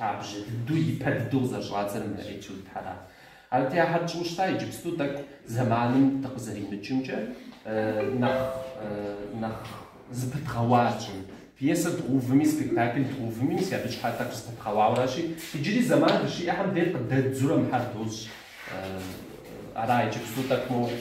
лъабжьэ дыдэу, ипэ дыдэу къызэрыщӏадзэр мы этюдхьэра. Арати, ахэр тщӏыу щыта, иджыпсту тӏэкӏу зэманым дыкъызэримыкӏымкӏэ нэхъ нэхъ зыпыдгъэуа тщӏын. Пьесэ дгъэувми, спектакль дгъэувми, мис абы щхьэ тӏэкӏу зыпыдгъэуауэращи, иджыри зэман дыщиӏэхэм дей къыдэддзурэ мыхьэр дощӏ. Ара иджыпсту тӏэкӏу моуэ.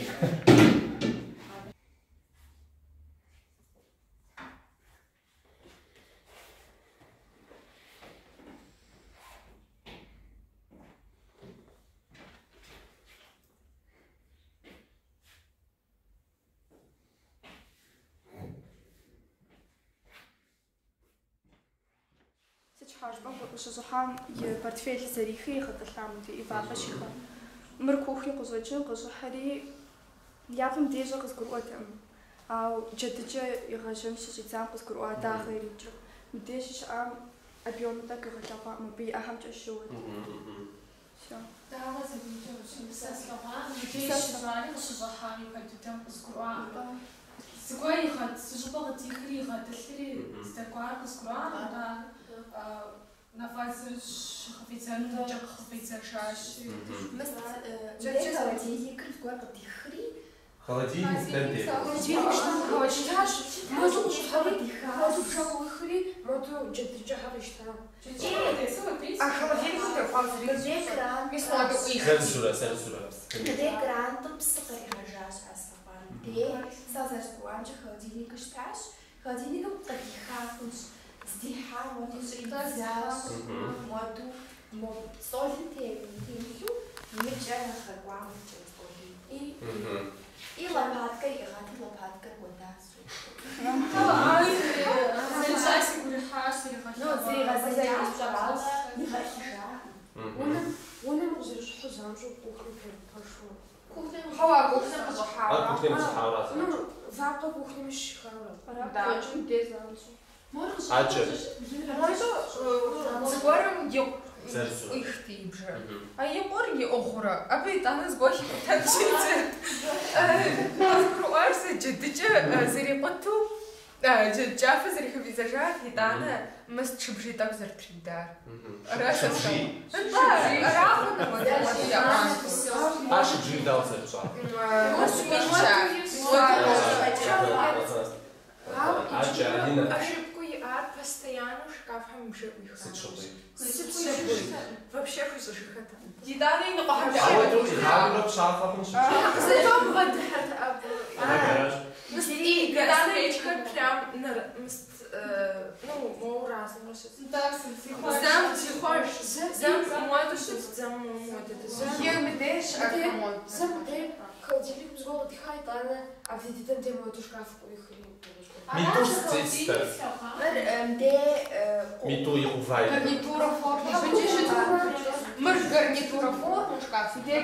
Сыт щхьа жыпӏэм къыщыщӏыхьам и портфель зэрихри игъэтӏылъам мыдей и вакъэ щихам. Мыр кухнем къыщӏэкӏын къыщӏыхьэри япэм дежьэ къызгурыӏуэтэкъым. Ауэ джэдыкӏэ игъэжьэн щыщӏидзам къызгурыӏуа дагъэ ирикӏыу. Мыбдеж щыщыӏам объёмыр тӏэкӏу игъэлъэгъуакъым, абы и ӏэхэмкӏэ щыуэт. Всё. Дагъэ зэрикӏыу сэ слъэгъуам, мыбдеж щыщӏари къыщыщӏыхьам ипэ дыдэм къызгурыӏуакъым. Зыгуэр игъэт, зы щӏыпӏэ къыдихри игъэтӏылъри здэкӏуар къызгурыӏуакъым, атӏэ нафӏэдзыр щыхыфӏидзэнумкӏэ къыхыфӏидзэжащи. Мыдей холодильникым зыгуэр къыдихри. Холодильник дэнэ дей? Холодильник щытащ. Моду къыщӏыхьэри, моду бжэ къыӏуихри, моду джэдыкӏэхэр къищта. А холодильникым теухуауэ зыри Мыдей кран. Мис моду ӏуихри. Зэрызурэ, зэрызурэ. Мыдей крантӏым псы къригъэжащ а слъэгъуам. Мыдей сэ зэрызгурыӏуамкӏэ холодильникыр щытащ. Холодильникым къыдиха хъунщ. Здихьа моду щӏидзащ. Моду мо стӏолым темылъу мыкӏэ нэхъ къэкӏуа мыкӏэ стӏолым. И лопаткэ иӏыгъати, лопаткэр кӏуэдащ. Зэрищӏар сигу ирихьащ, Ну, зэригъэлъэгъуащ. зэригъэзэкӏащ, пщӏэрауэ, игъэлъыжакъым. Унэм унэм къызэрыщӏыхьу занщӏэу кухнем пэшу. Кухнем Хьэуа кухнем Ар къыщӏыхьауэ. кухнем къыщӏыхьауэра Ну, занщӏэу? вакъэ кухнем щихауэ. Да. Къокӏым мыдей занщӏэу. Аджэ. Моду зыгуэрым и Зэрызурэ. ӏуихт и бжэр. А и къуэр иӏыгъурэ, абы итӏанэ зыгуэр хикъутэн щӏидзэрт. Къызгурыӏуар сэ джэдыкӏэ зэрикъутэу, джэдыкӏафэ зэрыхыфӏидзэжар, итӏанэ мыст шыбжий тӏэкӏу зэрытридар. Ара сэ Шыбжий. Нтӏэ, ара хъуну моду моду яӏуантӏэу. Ар шыбжийр дауэ зэрыпщӏар? Мис Аджэ, Алинэ. Ошибку иӏар постоянно шкафхэм бжэ ӏуиха. Сыт щыгъуи? Сыт щыгъуи. Вообще хуищӏыжыххэтэкъым. Итӏанэ и ныкъуэхьэм Ауэ тӏу игъауэрэ пщафӏэ хъунщ. Зато бгъэдыхьэрт абы. Аращ. Мыст итӏанэ ичхэр прям мыст ну моуэ разнурэ щытт. Зэм зихъуэж, зэм моду щытт, зэм моду. Е мыдей щыӏэ комод. Зэм мыдей холодильникым зыгуэр къыдиха, итӏанэ абдей дыдэм дей моду шкаф къыӏуихри. Митӏу сцестэр. Мыр мыдей Митӏу игъэува и. Гарнитура форма. Мыр гарнитура форма шкаф. Мыдей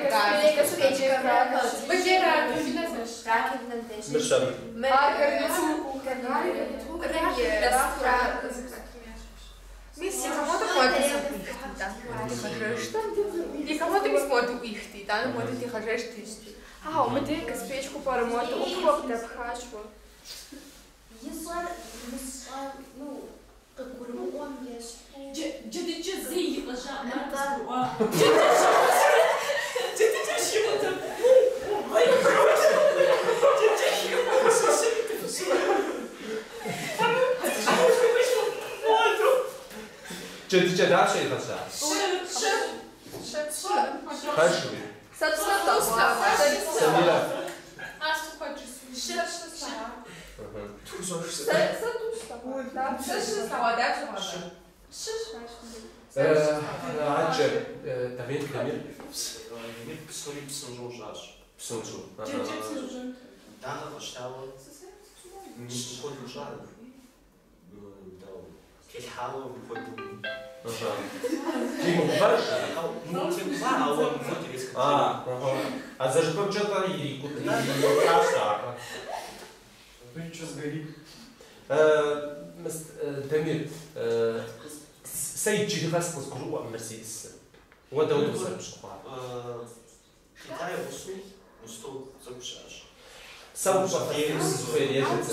Мыдей раковина. Раковинэм деж. Мыр щэ. Мыр А гарнитур. Мис и комодым моду зыӏуихт итӏанэ дигъэжэжт. И комодым мис моду ӏуихт итӏанэ моду дигъэжэжт ищти. Ау, мыдей каспечку пӏэрэ моду ӏупхуэ къыдэпхащ уэ. Ищӏэр мыщӏэ, ну, къыгурымыӏуэм ещхьу. Джэдыкӏэ зэи игъэжьаӏым, ар къызгурыӏуа. Джэдыкӏэ щигъуэтым, Джэдыкӏэ дапщэ игъэжьа? Щы. Щы. Пэжуи. Сэ тӏу слъэгъуа. Самира. Ар сыт куэд жысӏэу. Щы слъэгъуа. Сэ тӏу слъэгъуа. Сэ щы слъэгъуа, дапщэ бгъэжьа? Щы. Аджэ, Дамир, Дамир. Дамир псори псынщӏэу щӏащ. Псынщӏэу. Джэдыкӏэ псынщӏэу. Дагъэ къэщтауэ, мис мыпхуэдэу щӏа, дауэ, телъхьауэ мыпхуэдэу. Темыгъувэж? Ну, теува, ауэ мыпхуэдэу резко. А, а зэрыжыпӏэмкӏэ-тӏэ ирикъутащ дагъэ. Еще сгорит. Мыс Дамир, сэ иджыри къэс къызгурыӏуэкъым мыр зиӏысыр. Уэ дауэ къызэрыпщыхъуар? Шита и гъусэу стол цӏыкӏу щыӏэщ. Сэ упщӏэ фэстыну сызыхуейр елъыт.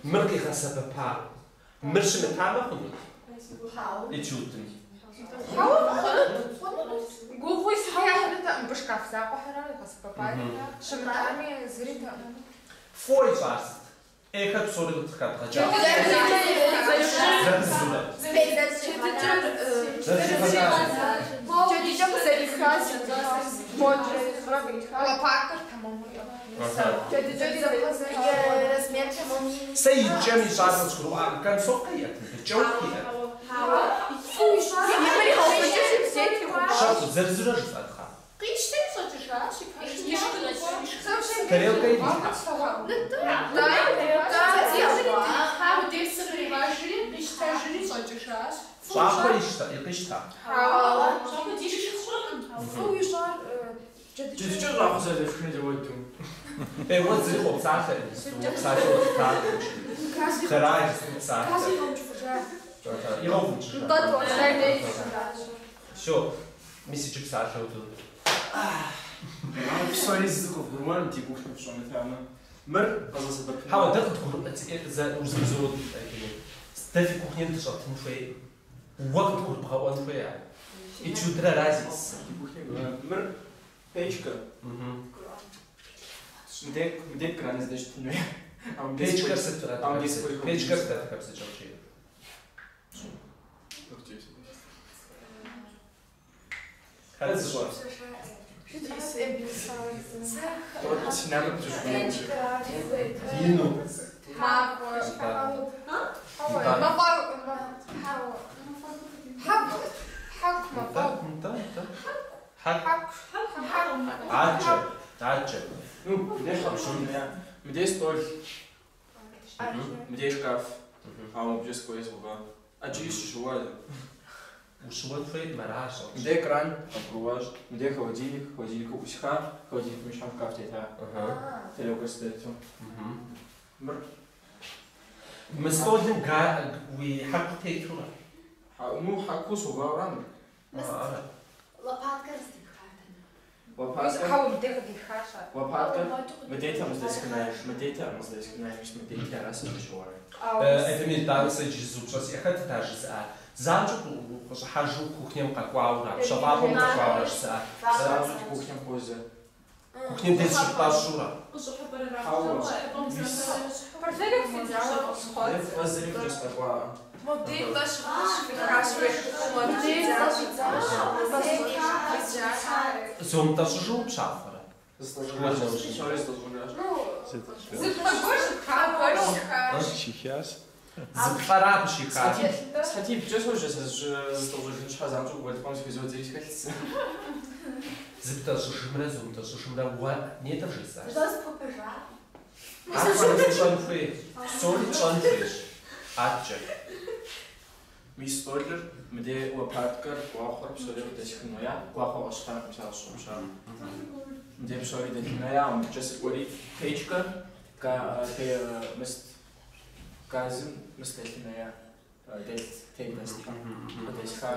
Мыр къигъэсэбэпа. Мыр щымытамэ хъунут? Этюдым. Гугъуи сыхьынутэкъым, мыбы шкаф закъуэхьэрэ игъэсэбэпари, щымытами зыритэкъым. Фӏыуэ ищӏар сыт? Ӏейхэр псори къытхэдгъэкӏащ. Зырызурэ. Джэдыкӏэ къызэрихащ, Лопаткэр тэмэму иӏыгът. Джэдыкӏэри Размер тэмэм Сэ и кӏэм ищӏар къызгурыӏуакъым. Концовкэ иӏэт мыбы, кӏэух иӏэт. И мыр игъэувыкӏэщ, и псейр тригъэуващ. Щэху, зырызурэ жыфӏэт, хъа. Къищтэри щӏэкӏыжащ и пэшым. Тарелкэ ирилъхьа. Мыдей псы къригъэжри, къищтэжри щӏэкӏыжащ. Щӏакхъуэ ищта, къищта. Щӏакхъуэ дишхыр сщӏэркъым. Фӏыуэ ищӏар Джэдыкӏэ щӏакхъуэ зэрыдэшхын зэуэду. Ей, уэ зыри къопсалъэ, иджыпсту, уэ псалъэ уэттакъым иджыри. Дэра иджыпсту псалъэ. Газ игъэункӏыфӏыжа. Игъэункӏыжа. Нтӏэ, тӏуащӏэ. Всё, мис иджы псалъэ уду. Ауэ псори зы къывгурыӏуэну ди кухнэм фыщӏэмытамэ. Мыр къэзгъэсэбэпыну. Хьэуэ, дэ къыдгурыӏуэ, узэрызуру дэ фи кухнем дыщӏэтын хуей, уэ къыдгурыбгъэӏуэн хуей ар. Этюдрэ ара зиӏысыр. Ди кухнем мыр печкэ. Мыдей кран здэщытын хуей. Печкэр сыт? Печкэр сыт адыгэбзэкӏэ къыжеӏэ? Хэт зыщӏэр? Ину. Мафӏэ. Нтӏэ. Мафӏэ. Хьэку. Хьэку Нтӏэ, мафӏэгу. нтӏэ, нтӏэ. Хьэку. Хьэку. Хьэку. Аджэ, аджэ. Ну, мыдей хьэпщын, мыдей стӏол, мыдей шкаф. Ауэ мыбыкӏэ сыкӏуэри згъэува. Ӏэджэри сыщыуа. Ущыуэн хуейкъым, аращ. Мыдей кран къыбгурыӏуащ, мыдей холодильник, холодильникыр ӏусха, холодильникым и щхьэм шкаф тета. Тарелкэ сыдэту. Мыр. Мы стӏолым уи хьэку тетурэ? Ну, хьэку суваура мыр. Ара. Лопаткэр здипхат. Лопаткэр. Хьэуэ, мыдей къыдихащ ар. Лопаткэр мыдейтэкъым къыздэсхынай, мыдейтэкъым къыздэсхынай, мис мыдейти ара сызыщыуар. Этими итӏанэ сэ иджы зы упщӏэ сиӏэ. Хэтыт ар жызыӏар? Занщӏэу къыщӏыхьэжу кухнем къэкӏуауэра, пщэфӏапӏэм къэкӏуауэра жызыӏар? Занщӏэу ди кухнем хуозэ. Кухнем деж зыщыптӏэщӏурэ? Хьэуэ, мис. Портфелыр фидзауэ Мыдей фӏэзри мыбыкӏэ сыкъэкӏуа. Мобдей тӏэ щыхащ, Зомытӏэщӏыжу упщафӏэрэ? Зыстӏэщӏыжащ. Псори зыстӏэщӏыжащ. Зы плӏэ гуэр щыпха гуэр щыхащ. Зы плӏэра абы щихар? Сыхьэтибкӏэ сожьэ сэ зыстӏэщӏыжын щхьэ занщӏэу гуэлыпӏэм зыхызодзэри схэлъ. Зыптӏэщӏыжымрэ зумытӏэщӏыжымрэ уэ нетӏэ бжесӏащ. Жыӏэ сыпхуэпэжа? Ар псори тщӏэн хуей, псори тщӏэн хуейщ. Аткӏэ. Мис стӏолыр, мыдей лопаткэр, гуахъуэр псори къыдэсхыну я, гуахъуэ къэсщтакъым, мис ар къысщыгъупщам. Мыдей псори дэлъыну я, мыбыкӏэ сыкӏуэри печкэ, мыст газым мыст дэлъыну я, дэлът телмэстхэ къыдэсха,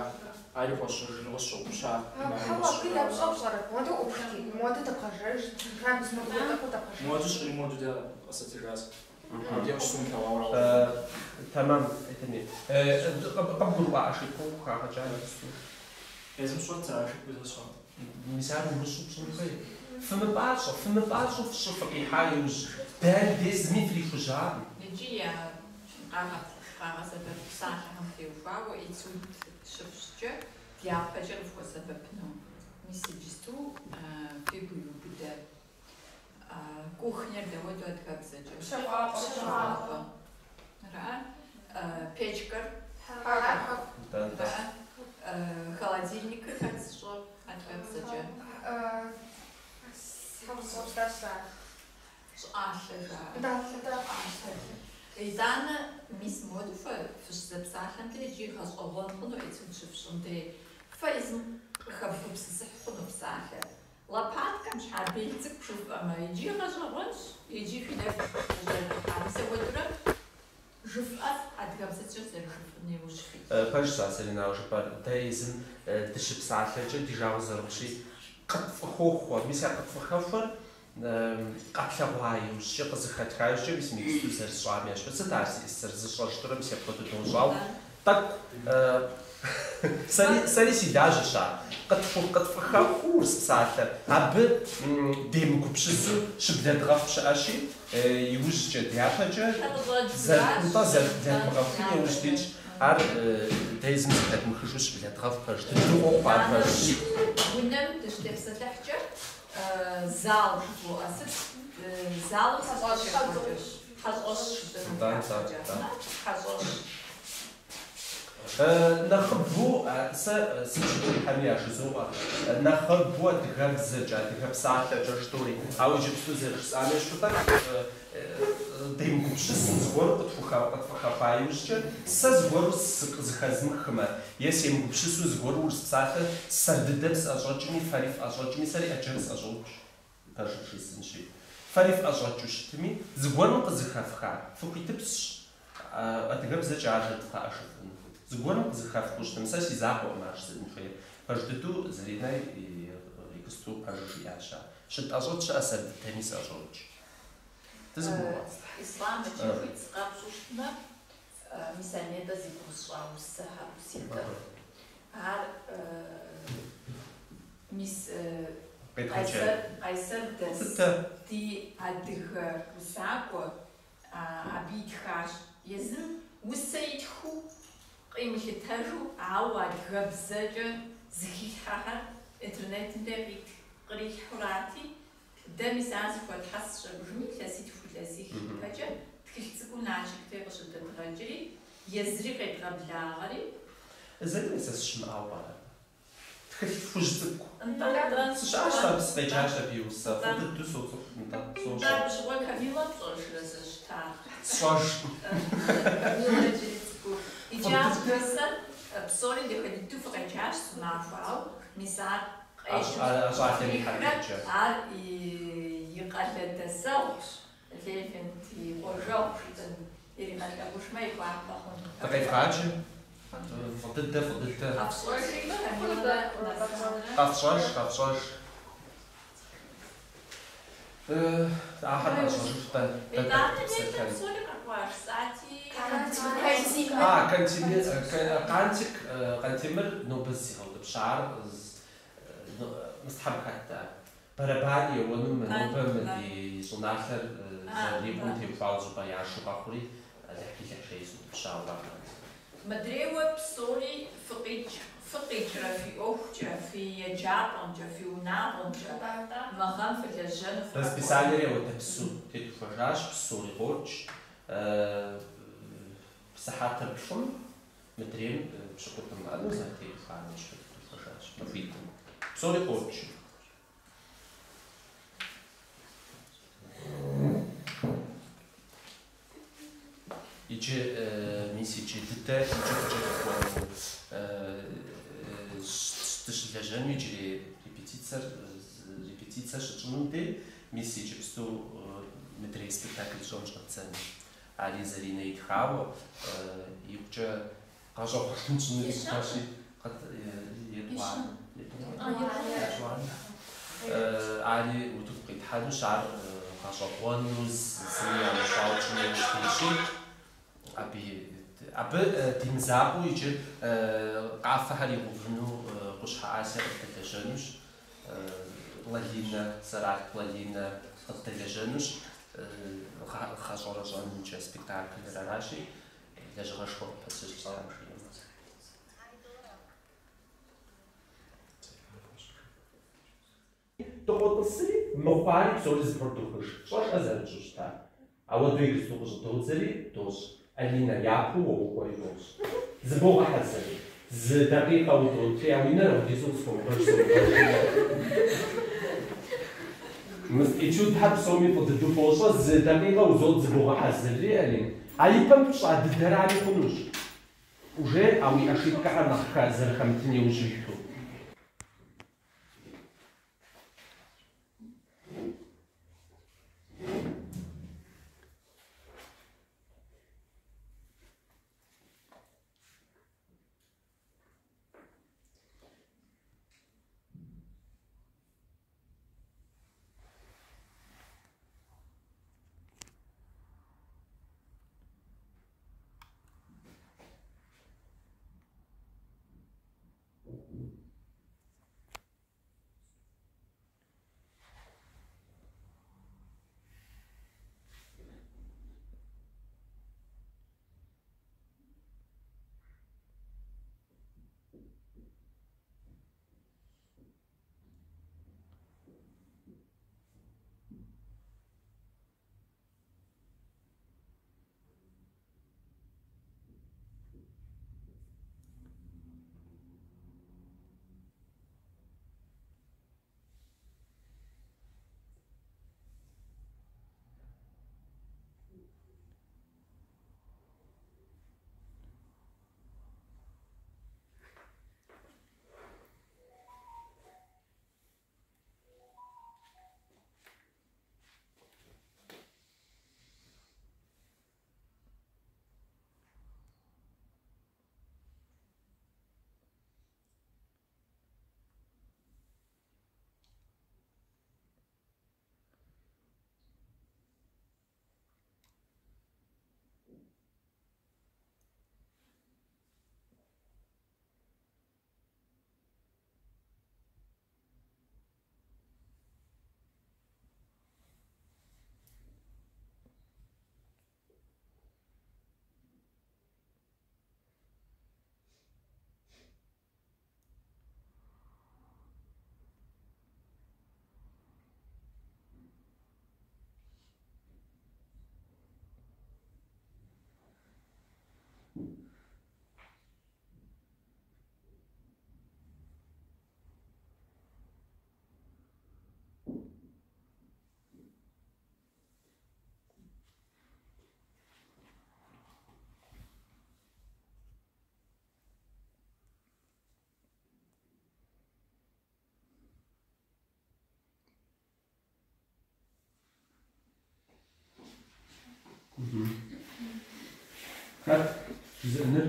ари хуэсщӏыжыну къысщыгъупща. Хьэуэ, абы япщӏэу пщӏэрэ? Модэу ӏупхти, модэу дэбгъэжэж, градус модэу тӏэкӏуу дэбгъэжэж. Модэу сщӏыри модэу дэ къэсэтыжащ. Мыдей къыщысумылъэгъуауэ. Тэмэм, Этами. Къыбгурыӏуа ошибкэу хагъэкӏа иджыпсту? Езым сщӏэрт сэ ошибкэу зэсщӏам. Мис ар умыщӏу пщӏын хуей. Фымыпӏащӏэ, фымыпӏащӏэу фщӏы фыкъихьа иужь. Дэ дей зыми фрихужьакъым. Иджы я къагъэсэбэп псалъэхэм теухуауэ этюд щыфщӏкӏэ дяпэкӏэ къыфхуэсэбэпыну. Мис иджысту фигу иубыдэ кухнер дауэду адыгэбзэкӏэ? Пщэфӏапӏэ. Ара? Печкэр? Ара? Холодильникыр хэт зыщӏэр адыгэбзэкӏэ? Щӏыӏалъэ жаӏэ. Итӏанэ мис моду фэ фыщызэпсалъэм дей икӏи гъэщӏэгъуэн хъуну этюд щыфщӏым дей фэ езым къыхэвгупсысыхь хъуну псалъэ. Лопаткэм щхьа бел цӏыкӏу жыфӏэмэ, иджы гъэщӏэгъуэнщ, иджы фи нэгу къыщӏэрыхьа. Мис апхуэдэурэ жыфӏэр адыгэбзэкӏэ зэрыжыфӏын иужь фит. Пэжщ, а Сарина жыпӏэр. Дэ езым дыщыпсалъэкӏэ ди жагъуэ зэрыхъущи, къытфӏыхохъуэ. Мис а къытфӏыхэхъуэр къэтлъэгъуа иужькӏэ, къызыхэтха иужькӏэ, мис иджыпсту зэрысщӏам ещхьу. Сыт ар зиӏысыр? Зыщӏэжтурэ мис апхуэдэу дощӏау. Тӏэкӏу Сэри, сэри си лажьэщ ар. Къытфӏыхэхуу урыс псалъэр, абы демыгупсысу щыблэдгъэху щыӏэщи, иужькӏэ, дяпэкӏэ, нтӏэ, зэрыблэдмыгъэхун иужь дитщ. Ар дэ езым зыхэдмыхыжу щыблэдгъэху пэж дыдэу къохъу ар пэжщ. Унэм дыщытепсэлъыхькӏэ зал жывоӏэ. Сыт залым сыт щекӏуэкӏыр? Хьэщӏэщ жытӏэну дяпэкӏэ. Хьэщӏэщ. Нэхъыбэу сэ сыт щыгъуи яжызоӏэ, нэхъыбэу адыгэбзэкӏэ, адыгэ псалъэкӏэ жытӏэури, ауэ иджыпсту зэрыжысӏам ещхьу тӏэкӏу демыгупсысу зыгуэру къытфӏыхэхуа иужькӏэ, сэ зыгуэру зыхэзмыхмэ, е семыгупсысу зыгуэру урыс псалъэр сэр дыдэм сӏэщӏэкӏми, фэри фӏэщӏэкӏми, сэри ӏэджэм сӏэщӏокӏ, пэжыр жысӏэнщи. Фэри фӏэщӏэкӏыу щытми, зыгуэрым къызыхэфха, фыхуитыпсщ, адыгэбзэкӏэ ар жыдгъэӏэ жыфӏэну. Зыгуэрым къызыхэфхыу щытми, сэ си закъуэкъым ар жызыӏэн хуейр. Пэж дыдэу Заринэ иджыпсту пэжу жиӏащ ар. Щытӏэщӏэкӏ щыӏэ сэр дыдэми сӏэщӏокӏ. Дызэгурыӏуа? Ислъам иджы хуит сыкъэпщӏу щытмэ, мис а нетӏэ зи гугъу сщӏа усэхэр, уситӏыр. Ар мис Къайсэр дэс ди адыгэ усакӏуэ абы итхащ. Езым усэ итхыу къимылъытэжу, ауэ адыгэбзэкӏэ зыхилъхьэхэр интернетым де кърилъхьурати, дэ мис ар зыхуэтхьэс щӏэбжыми илъэситху илъэсих ипэкӏэ тхылъ цӏыкӏуу Налшык де къыщыдэдгъэкӏри, езыри къедгъэблагъэри. Заринэ, сэ сыщымыӏауэ пӏэрэ? Тхылъ хужь цӏыкӏу. Сыщыӏащ абы, сыкъеджащ абы и усэ. Фӏы дыдэу соцӏыху, нтӏэ, сощӏэ. Абы щыгъуэ Камилэ пщӏэжрэ зэрыщытар? Сщӏэжкъым. Камилэ иджыри цӏыкӏуу. Иджы ар щыжысӏэр псори дахэ дыдэу фыкъеджащ зымахуэ, ауэ мис ар щӏалэм и хьэтыркӏэ. Ар и къалэдэсэгъущ, Левент и къуажэгъу жытӏэн иригъэлъагъужмэ и гуапэ хъун. Дыкъевгъаджэ. Фӏы дыдэ, фӏы дыдэ. Къэфщӏэжри, Камилэрэ Насрэнрэ. Къэфщӏэж, къэфщӏэж. Ахэр къэщӏэжыху дэ Итӏанэ нетӏэ псори къэкӏуащ, сӏати. А, Кантемир, Къантик, Къантемыр нобэ зигъэутӏыпщар Мыстхьэм хэт ар. Бэрэбан еуэну нобэ мы ди щӏыналъэр зэрырикъум теухуауэ щӏыпӏэ яшу къэхъури, Алыхь билыхь жери сутӏыпщауэ Къантик. Мыдрейуэ псори фыкъикӏ, фыкъикӏрэ фи ӏуэхукӏэ, фи еджапӏэмкӏэ, фи унагъуэмкӏэ, мы гъэм фылэжьэну фыкъэкӏуэну. Расписаниери ауэдэпсу тетухуэжащ, псори къокӏ. Сыхьэтыр плӏым, мыдрейм пщыкӏутӏым ӏэну зэрытетухуам ещхьу тетухуэжащ махуитӏым. Псори къокӏ. Иджы, мис иджы дыдэ, иджы къыкӏэлъыкӏуэну дыщылэжьэну иджырей репетицэр, репетицэ щытщӏынум дей, мис иджыпсту мыдрей спектакль щӏэм щӏэддзэну. Ари Заринэ итхауэ, икъукӏэ гъэщӏэгъуэну тщӏыну ди гугъэщи, етӏуанэ. Етӏуанэ. Ари утыку къитхьэнущ, ар гъэщӏэгъуэну зыми ямыщӏауэ тщӏыну иужь дитщи, абы ди мызакъуэу иджы къафэхэр игъэувыну Къущхьэ Ася къыддэлэжьэнущ, Лалинэ, Сэралъп Лалинэ къыддэлэжьэнущ гъэщӏэрэщӏэнымкӏэ спектаклыр аращи, лэжьыгъэшхуэ къыпэщылъщ Тхьэм жиӏэмэ. Дыкъотӏысри, мыхъуари псори зэпродухыж. Пщӏэжрэ зэрытщӏу щытар. Ауэдэу иджыпсту къыщӏыдодзэри дощӏ. Алинэ, япэу уэ укӏуэри бощӏ. Зыбогъэхьэзыр. Зы дакъикъэ удотри, а уи нэр апхуэдизу къысхуэмыгъэж, сомыгъэж. Мы этюдхэр псоми фӏы дыдэу фощӏэ, зы дакъикъэ узот зыбогъэхьэзырри, Алин. А ипэм пщӏа дыдэрари хъунущ. Уже а уи ошибкэхэр нэхъ зэрыхэмытын иужь уиту. Хэт жызыӏэныр?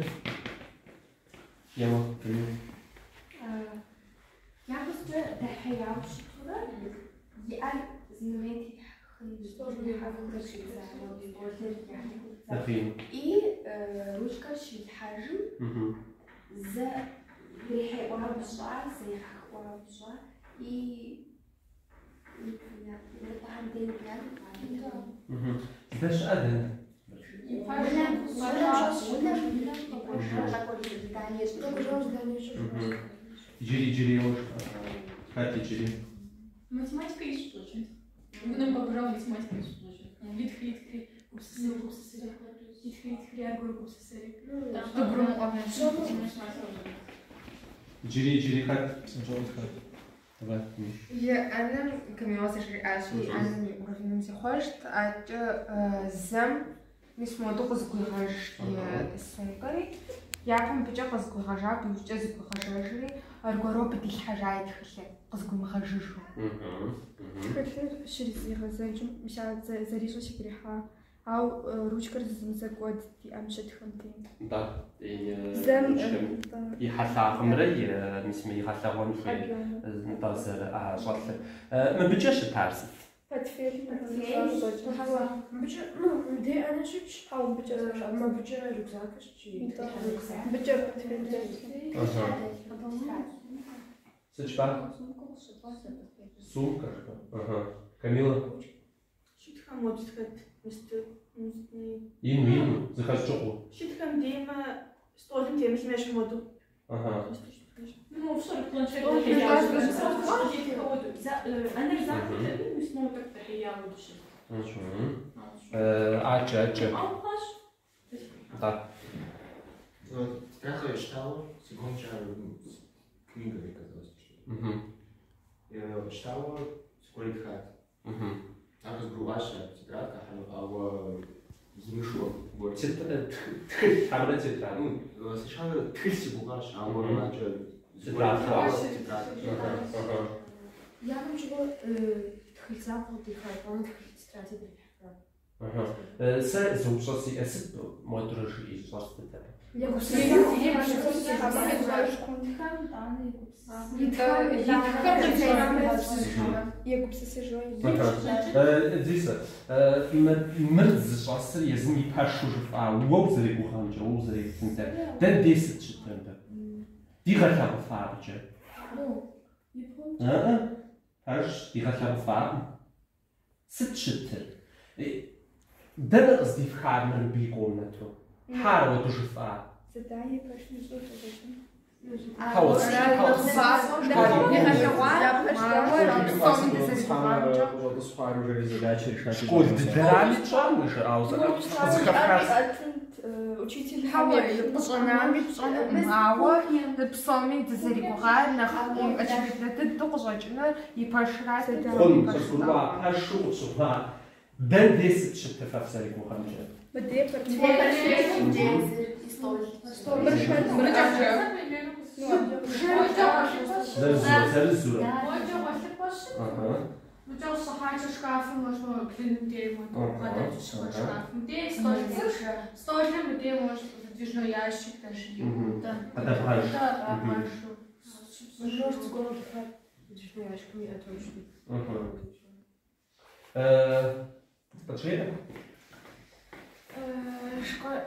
Еуэ, Камил. Япэщӏыкӏэ дэхьеяуэ щытурэ и ӏэр зымей трихьэхын щӏидзауэ, стӏолыр Нэхъ ину. И ручкэр щрилъхьэжым зэ дрихьеӏуауэ ищӏа, зэ ехьэхыӏуауэ ищӏа, и непонятно, дей непонятно. Здэщыӏэ дэнэ? Унэм, унэм, унэм къэкӏуэжу задание ищӏыжу. Иджыри, иджыри еуэ жыпӏэ. Хэт иджыри? Математика ищӏ щӏэкӏынт. Унэм къэкӏуэжауэ математика ищӏ щӏэкӏынт. Итхри, итхри, гупсысэри, гупсысэри, итхри, итхри, аргуэру гупсысэри. Къыгурымыӏуэми. Иджыри, иджыри хэт? Псынщӏэу хэт? Давай. И ӏэнэм Камила зэрыжиӏащи, и ӏэнэм и уровеным зихъуэжт, адэкӏэ зэм мис моду къызыгуигъэж и сумкэри, япэм мыбыкӏэ къызыгуигъэжа, абы иужькӏэ зыгуигъэжэжри, аргуэру абы дилъхьэжа и тхылъыр къызыгуимыгъэжыжу. Тхылъыр щризигъэзэкӏым, мис ар зэрищӏу сигу ирихьа. Ауэ ручкэр зэзэмызэ кӏуэдт и ӏэм щытхэм дей. Нтӏэ, и Зэм, ручкэм нтӏэ. и хьэлъагъымрэ и мис мы игъэлъэгъуэн хуей Объёмыр. нтӏэ зэрыӏэщӏэлъыр. Мыбыкӏэ щытар сыт? Портфель, Портфель. щӏэкӏын. Мыбыкӏэ, ну, мыбдей ӏэнэ щытщ, мыбыкӏэ, мыбыкӏэ рюкзакыр щытщ. Нтӏэ, мыбыкӏэ портфель дэлъ. Сыт жыпӏа? Сумка жыпӏа? Аха. Камила? Щытхэм уэ зыхэт мысты, Ину, ину, зыхэсщӏыкӏыу. Щытхэм деймэ стӏолым темылъым ещхь моду. Аха. Ну, фщӏэр планшет ӏэнэр захуэтэӏыми, мис моуэ тӏэкӏу дэхьеяуэ дыщыт. Ачэ, ачэ. Ау хъуащ. Нтӏэ. Тетрадка я читала, секундча книга мне казалось, что Я читала, зыгуэр итхат. Ар къызгурыӏуащ ар тетрадка, ауэ зымышуэ гуэр. Тхылъ хьэмэрэ тетрадь? Ну, сначала тхылъ си гугъащ, ауэ адэкӏэ зыгуэр Тетрадь итхауэ хъуащ. тетрадь. Япэм щыгъуэ тхылъ закъуэ къыдиха, итӏанэ тхылъ тетрадь дрихьэха. Аха. Сэ зы упщӏэ сиӏэ, сыт модурэ жиӏэ ищӏэр сыт абы? Егупсысыжу. Дзисэ, мыр зыщӏэсыр езым и пэшу жыфӏа, уэ узэригугъэмкӏэ, уэ узэреплъымкӏэ, дэ дей сыт щытыр мыбы? Дигъэлъагъуфа абыкӏэ? Аа, пэжщ, дигъэлъагъуфакъым. Сыт щытыр? Дэнэ къыздифхар мыр мыбы и комнату? Хьэ ауэду жыфӏа? Задание пэшым ищӏу щӏэкӏын. Хьэуэ, Школ дыдэрами тщӏам уи жыӏауэ къызыхэфхар. Учителхэм къыщӏэнами пщӏэнукъым, ауэ псоми дызэригугъар нэхъ очевидно дыдэу къыщӏэкӏынур и пэшырат. Хъун, къызгурыӏуа, пэшу къыщыхъуа. Дэ дей сыт щытыр фэ фызэригугъэмкӏэ? Мыдей портфель. Стол. Мыр шэнт, мыр ӏэнэ. Зэрызурэ, зэрызурэ. Мокӏэ гъуэлъыпӏэ щыт. Аха. Мыкӏэ къыщыхьакӏэ шкафым, может, блыным дей моду бгъэдэту щыгъуэ шкафым дей стӏол цӏыкӏу, стӏолым мыдей, может, выдвижной ящик даже иӏэу. Къыдэбгъэж. Да, къабгъэжу. Может, зыгуэр къыдихат выдвижной ящикым иӏэ точно. Къыджеӏэ. Школ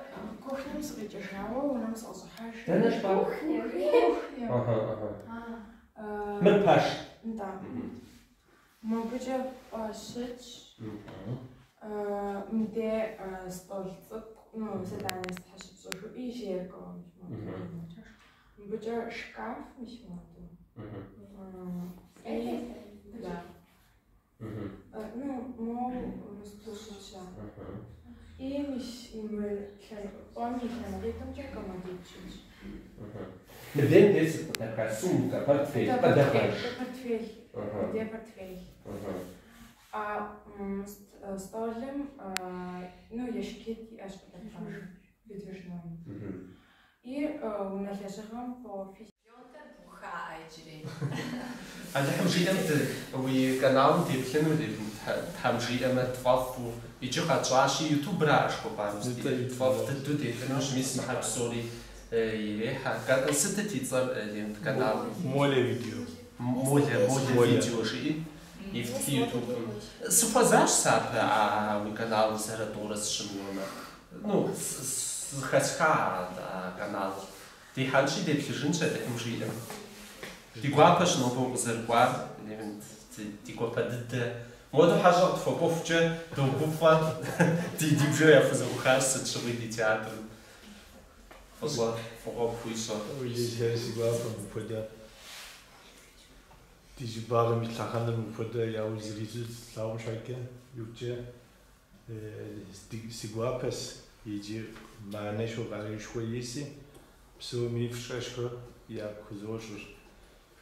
кухнем сыкъикӏыжауэ унэм сыкъыщӏыхьэж. Дэнэ жыпӏа? Кухнем. Аха, аха. Мыр пэш. Нтӏэ. Мобыкӏэ пӏэ щытщ. Мыдей стӏол цӏыкӏу, ну, задание сытхьэ щыпщӏыжу, и зеркало мис моду. Мыбыкӏэ шкаф мис моду. И да. Ну, моу стул щытщ. И мис мыр пӏэм и лъэныкъуитӏымкӏэ комодитӏ щытщ. Мыдейм дей сыт къыдэха? Сумка, портфель, къыдэгъэж. Портфель. Мыдей портфель. А стӏолым, ну, ящикитӏ иӏэщ къыдэбгъэж, выдвижной. И унэ лэжьыгъэм по физике. Пленкэр бухаӏэ иджыри. Алыхьым жиӏэм уи каналым деплъыну, Тхьэм жиӏэмэ тфӏэфӏу, иджы къэтщӏащи, ютубра жыхуэпӏар, тфӏэфӏ дыдэу деплъынущ, мис мыхьэр псори ирехьэ. Сытыт и цӏэр, Левент, каналым? Моля видео. Моля, Моля видео жиӏи, ифтхи ютубым. Сыхуэзащ сэ абы а уи каналым зэрэ-тӏурэ сыщымыуэмэ. Ну, зэхэсха а каналыр. Дихьэнщи, деплъыжынщ Алыхьым жиӏэм. Ди гуапэщ нобэ укъызэрыкӏуар, Левент, ди гуапэ дыдэ. Моду хьэщӏэ къытхуэкӏуэхукӏэ догуфӏэ, ди бжэр яхузэӏухащ сыт щыгъуи ди театрым. Фӏыщӏэ, фӏыгъуэ пхуищӏэ. Уи си гуапэ мыпхуэдэ. Ди щӏыбагъым и лъэхъэнэр мыпхуэдэ яужь зэриту слъагъум щхьэкӏэ, иужькӏэ си гуапэс иджы мыхьэнэшхуэ къаруушхуэ иӏэси, псоми пщӏэшхуэ яхузощӏыр.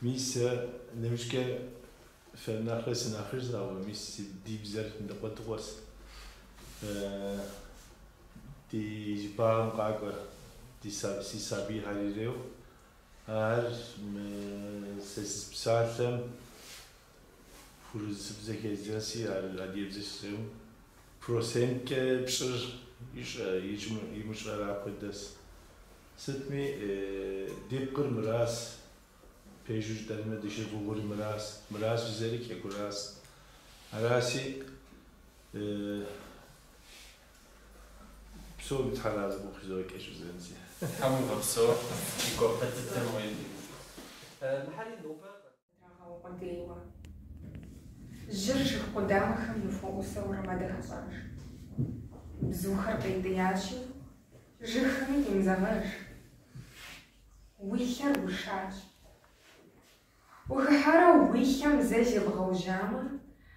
Мис нэмыщӏкӏэ фэ нэхърэ сынэхъыжь, ауэ мис ди бзэр ныкъуэдыкъуэс. Ди щӏыбагъым къакӏуэ си сабийхэр иреу. Ар сэ сызпсалъэм урысыбзэ хездзэнси, ар адыгэбзэ сызэум. Проценткӏэ пщӏыр имыщӏэр апхуэдэс. Сытми, ди пкъыр мырас, пэжу жытӏэнмэ, дыщыгугъури мырас, мырас жызэри хэкурас. Араси, псоми Тхьэр арэзы къыхузокӏэ жызэнси. Тхьэм уигъэпсэу, ди гуапэ дыдэм уи. Мыхьэри нобэ Драгъэукъуэдейуэ. Жьыр жыг къудамэхэм ныхуэӏусэурэ мэдэхэщӏэж. Бзухэр пӏейтеящи, жыгхэми къимызэгъэж. Уи лъэр ушащ. Ухыхьэрэ уи лъэм зэ зебгъэужьамэ,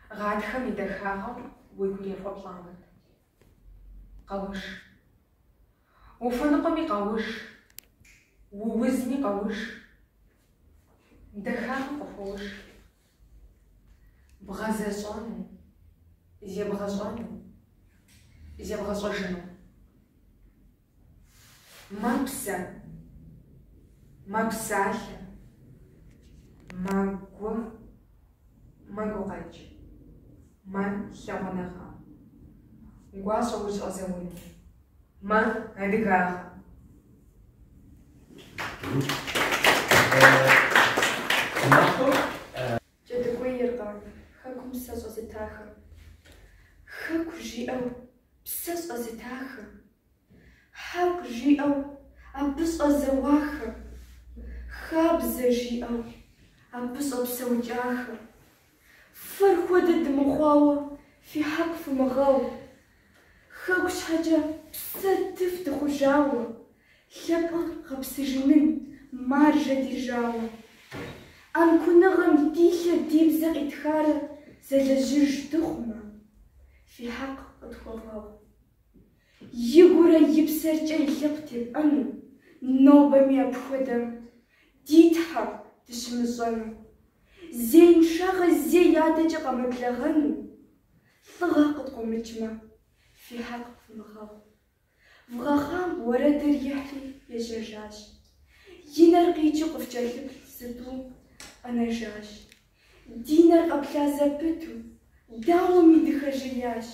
гъатхэм и дахагъэм уи гур ехуэплӏамэт. Къэуш. Ухуэныкъуэми къэуш, уузми къэуш, дахагъэм къыхуэуш. Бгъэзэщӏэну, зебгъэщӏэну, зебгъэщӏэжыну. Мэпсэ, мэпсалъэ, мэгу, мэгукъэкӏ, мэлъагъуныгъэ. Гуащӏэ ущӏэзэуну, мэ адыгагъэ. Махуэ Кӏэдыкӏуейркъэ хэкум псэ щӏэзытахэр? Хэку жиӏэу псэ щӏэзытахэр? Хьэкъ жиӏэу абы щӏэзэуахэр? Хабзэ жиӏэу абы щӏэпсэукӏахэр? Фэр хуэдэ дымыхъуауэ фи хьэкъ фымыгъэу. Хэку щхьэкӏэ псэ тыф дыхъужауэ, лъэпкъыр гъэпсыжыным маржэ дежауэ. Ӏэнкуныгъэм ди лъэ ди бзэ къитхарэ зэлэжьыж дыхъумэ, фи хьэкъ къытхуэвгъэгъу. И гурэ и псэркӏэ и лъэпкъ тепӏэну, нобэми апхуэдэм ди Тхьэ дыщымыщӏэну. Зеиншагъэ зей адэкӏэ къэмыблэгъэну, лӏыгъэ къыткъуэмыкӏмэ, фи хьэкъ фымыгъэгъу. Вгъэхъам уэрэдыр ихьри ежьэжащ. И нэр къикӏыу къыфкӏэлъыплъ зы-тӏу къэнэжащ. Ди нэр къэплъа зэпыту, дауэми дыхэжеящ.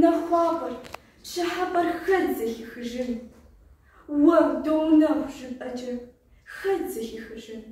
Нахуапӏэр, пщыхьэпӏэр хэт зэхихыжын? Уэ доунэхъу жыпӏэкӏэ хэт зэхихыжын?